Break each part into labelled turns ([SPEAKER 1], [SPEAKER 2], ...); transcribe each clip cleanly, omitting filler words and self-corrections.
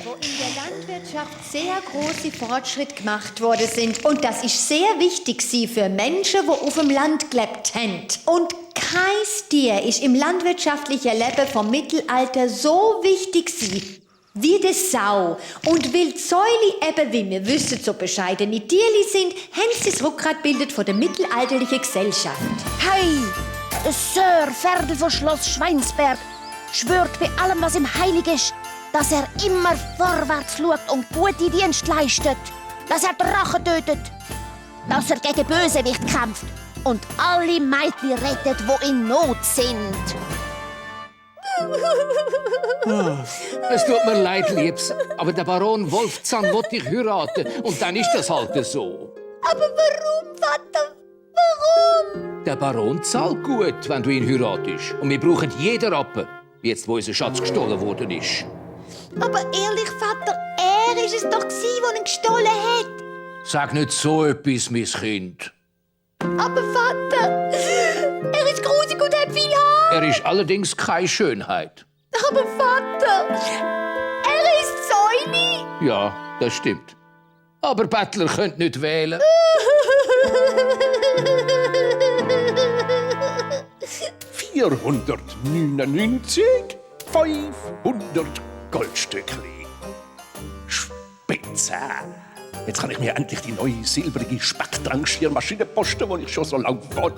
[SPEAKER 1] Wo in der Landwirtschaft sehr große Fortschritte gemacht worden sind. Und das ist sehr wichtig für Menschen, die auf dem Land gelebt haben. Und kein Tier ist im landwirtschaftlichen Leben vom Mittelalter so wichtig wie die Sau. Und weil die Säule eben, wie wir wissen, so bescheidene Tierli sind, haben sie das Rückgrat bildet von der mittelalterlichen Gesellschaft.
[SPEAKER 2] Hey, der Sir Ferdl von Schloss Schweinsberg schwört bei allem, was ihm heilig ist, dass er immer vorwärts schaut und gute Dienste leistet, dass er Drachen tötet, dass er gegen Bösewicht kämpft und alle Mädchen rettet, die in Not sind.
[SPEAKER 3] Es tut mir leid, Liebs, aber der Baron Wolfzahn will dich heiraten und dann ist das halt so.
[SPEAKER 1] Aber warum, Vater? Warum?
[SPEAKER 3] Der Baron zahlt gut, wenn du ihn heiratest. Und wir brauchen jeden Rappen, jetzt wo unser Schatz gestohlen worden ist.
[SPEAKER 1] Aber ehrlich, Vater, er ist es doch der ihn gestohlen hat.
[SPEAKER 3] Sag nicht so etwas, mein Kind.
[SPEAKER 1] Aber Vater, er ist grusig und hat viel Haar.
[SPEAKER 3] Er ist allerdings keine Schönheit.
[SPEAKER 1] Aber Vater, er ist Säule.
[SPEAKER 3] Ja, das stimmt. Aber Bettler können nicht wählen.
[SPEAKER 4] 499, 500 Goldstückli. Spitze. Jetzt kann ich mir endlich die neue silbrige Speckdrangschiermaschine posten, die ich schon so lange will.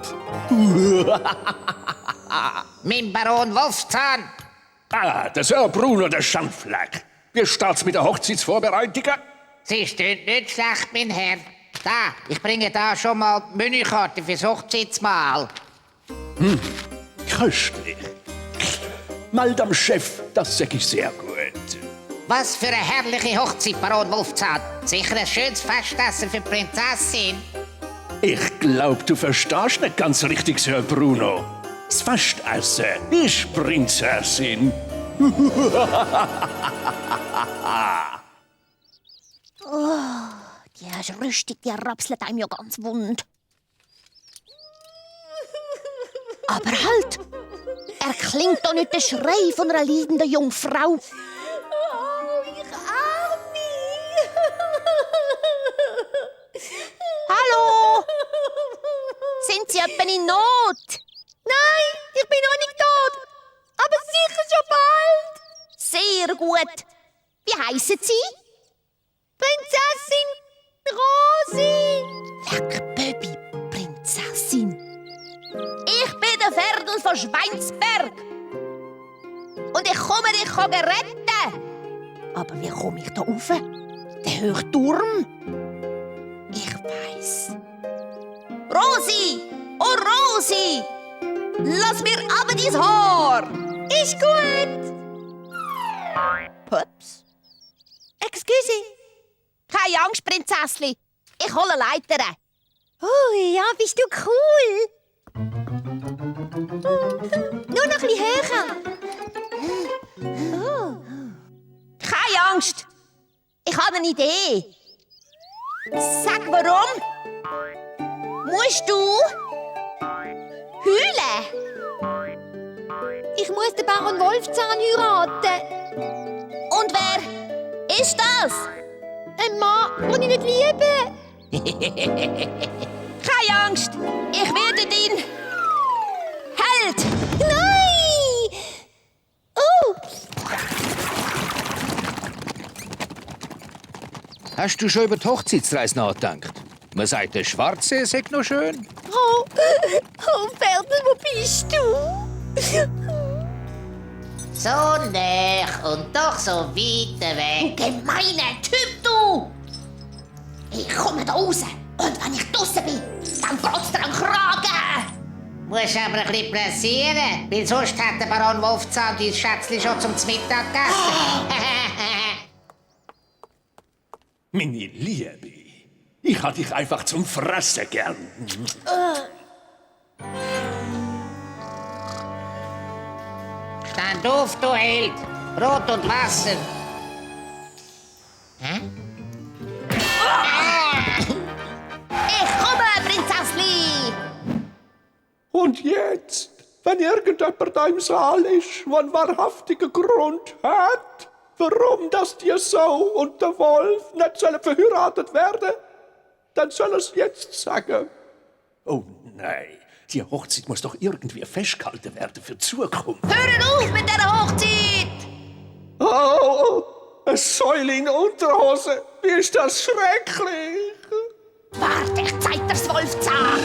[SPEAKER 5] Mein Baron Wolfzahn.
[SPEAKER 4] Ah, der Sir Bruno, der Schandfleck. Wie steht's mit der Hochzeitsvorbereitungen?
[SPEAKER 5] Sie stehen nicht schlecht, mein Herr. Da, ich bringe da schon mal die Menükarte fürs Hochzeitsmahl.
[SPEAKER 4] Köstlich. Madame Chef, das sag ich sehr gut.
[SPEAKER 5] Was für eine herrliche Hochzeit, Baron Wolfzahn. Sicher ein schönes Festessen für die Prinzessin.
[SPEAKER 4] Ich glaub, du verstehst nicht ganz richtig, Sir Bruno. Das Festessen ist Prinzessin.
[SPEAKER 2] Die Rüstung, die rapselt einem ja ganz wund. Aber halt! Er klingt doch nicht der Schrei von einer leidenden Jungfrau.
[SPEAKER 1] Oh, ich Arme.
[SPEAKER 2] Hallo? Sind Sie etwa in Not?
[SPEAKER 1] Nein, ich bin noch nicht tot. Aber sicher schon bald.
[SPEAKER 2] Sehr gut. Wie heissen Sie?
[SPEAKER 1] Prinzessin Rosi.
[SPEAKER 2] Leckböbi, Prinzessin. Ich bin der Ferdl von Schweinsberg. Und ich komme dich retten. Aber wie komme ich da rauf? Der hohe Turm? Ich weiss. Rosi! Oh, Rosi! Lass mir aber dein Haar!
[SPEAKER 1] Ist gut.
[SPEAKER 2] Pups.
[SPEAKER 1] Excuse.
[SPEAKER 2] Keine Angst, Prinzessli. Ich hole Leitern.
[SPEAKER 1] Oh ja, bist du cool. Nur noch ein bisschen höher.
[SPEAKER 2] Keine Angst. Ich habe eine Idee. Sag, warum? Musst du heulen?
[SPEAKER 1] Ich muss den Baron Wolfzahn heiraten.
[SPEAKER 2] Und wer ist das?
[SPEAKER 1] Ein Mann, den ich nicht liebe.
[SPEAKER 2] Keine Angst. Ich werde dein Held.
[SPEAKER 1] Nein! Oh!
[SPEAKER 3] Hast du schon über die Hochzeitsreise nachgedacht? Man sagt, der Schwarze sei noch schön.
[SPEAKER 1] Oh, Ferdl, wo bist du?
[SPEAKER 5] So nah und doch so weit weg.
[SPEAKER 2] Gemeiner Typ, du! Ich komme da raus. Und wenn ich draussen bin, dann geht's dir am Kragen.
[SPEAKER 5] Muss aber ein bisschen pressieren, weil sonst hat der Baron Wolfzahn dein Schätzchen schon zum Mittag gegessen.
[SPEAKER 4] Meine Liebe, ich hatte dich einfach zum Fressen gern.
[SPEAKER 5] Stand auf, du Held. Brot und Wasser. Hä?
[SPEAKER 2] Ich komme, Prinzessli.
[SPEAKER 4] Und jetzt wenn irgendjemand da im Saal ist, der einen wahrhaftigen Grund hat, warum das die Sau und der Wolf nicht sollen verheiratet werden, dann soll er es jetzt sagen. Oh nein, die Hochzeit muss doch irgendwie festgehalten werden für die Zukunft.
[SPEAKER 2] Hört auf mit dieser Hochzeit!
[SPEAKER 4] Oh, eine Säule in Unterhose, wie ist das schrecklich!
[SPEAKER 2] Warte, ich zeig dir's Wolfzahn!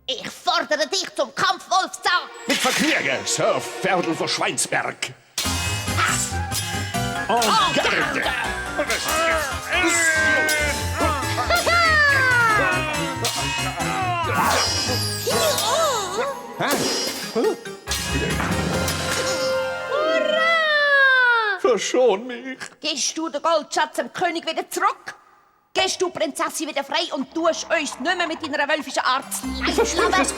[SPEAKER 2] Ich fordere dich zum Kampf, Wolfzahn!
[SPEAKER 4] Mit Vergnügen, Sir Ferdl von Schweinsberg. En garde! Verschon mich!
[SPEAKER 2] Gehst du den Goldschatz dem König wieder zurück? Gehst du Prinzessin wieder frei und tust uns nicht mehr mit deiner wölfischen Art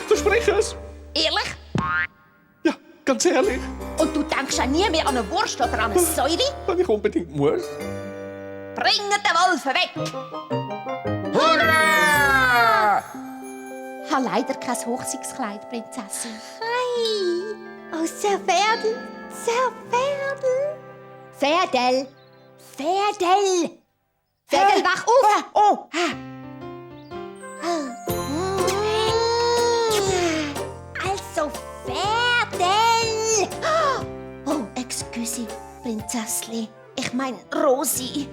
[SPEAKER 4] Versprich es!
[SPEAKER 2] Ehrlich?
[SPEAKER 4] Ja, ganz ehrlich,
[SPEAKER 2] Und du denkst auch nie mehr an eine Wurst oder an eine Säure?
[SPEAKER 4] wenn ich unbedingt muss.
[SPEAKER 2] Bringt den Wolf weg!
[SPEAKER 5] Hurra!
[SPEAKER 2] Ich habe leider kein Hochzeitskleid, Prinzessin.
[SPEAKER 1] Hi. Oh, Sir Ferdl. Sir Ferdl. Ferdl. Ferdl. Ferdl, wach auf.
[SPEAKER 2] Oh!
[SPEAKER 1] Also, Ferdl.
[SPEAKER 2] Oh, excuse, Prinzessli. Ich mein Rosi.